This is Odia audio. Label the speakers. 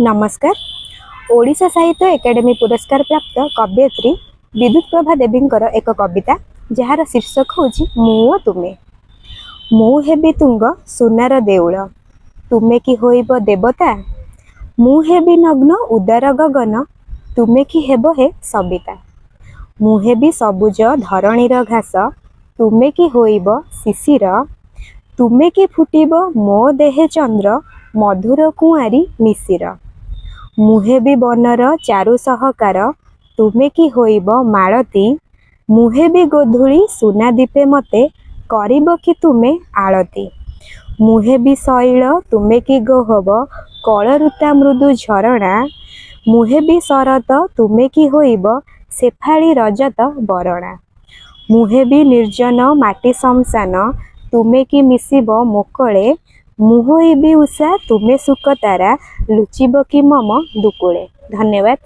Speaker 1: ନମସ୍କାର। ଓଡ଼ିଶା ସାହିତ୍ୟ ଏକାଡେମୀ ପୁରସ୍କାର ପ୍ରାପ୍ତ କବୟିତ୍ରୀ ବିଦ୍ୟୁତ ପ୍ରଭା ଦେବୀଙ୍କର ଏକ କବିତା, ଯାହାର ଶୀର୍ଷକ ହେଉଛି ମୁଁ ଓ ତୁମେ। ମୁଁ ହେବି ତୁଙ୍ଗ ସୁନାର ଦେଉଳ, ତୁମେ କି ହୋଇବ ଦେବତା? ମୁଁ ହେବି ନଗ୍ନ ଉଦାର ଗଗନ, ତୁମେ କି ହେବ ହେ ସବିତା? ମୁଁ ହେବି ସବୁଜ ଧରଣୀର ଘାସ, ତୁମେ କି ହୋଇବ ଶିଶିର? ତୁମେ କି ଫୁଟିବ ମୋ ଦେହେ ଚନ୍ଦ୍ର, ମଧୁର କୁଆଁରୀ ନିଶିର? ମୁଁ ହେବି ବନର ଚାରୁ ସହକାର, ତୁମେ କି ହୋଇବ ମାଳତୀ? ମୁଁ ହେବି ଗୋଧୂଳି ସୁନା ଦୀପେ, ମତେ କରିବ କି ତୁମେ ଆଳତି? ମୁଁ ହେବି ଶୈଳ, ତୁମେ କି ଗୋହବ କଳରୁତା ମୃଦୁ ଝରଣା? ମୁଁ ହେବି ଶରତ, ତୁମେ କି ହୋଇବ ଶେଫାଳି ରଜତ ବରଣା? ମୁଁ ହେବି ନିର୍ଜନ ମାଟି ଶ୍ମଶାନ, ତୁମେ କି ମିଶିବ ମୋ କୋଳେ? ମୁଁ ହୋଇବି ଉଷା, ତୁମେ ଶୁକତାରା, ଲୁଚିବ କି ମମ ଦୁକୁଳେ? ଧନ୍ୟବାଦ।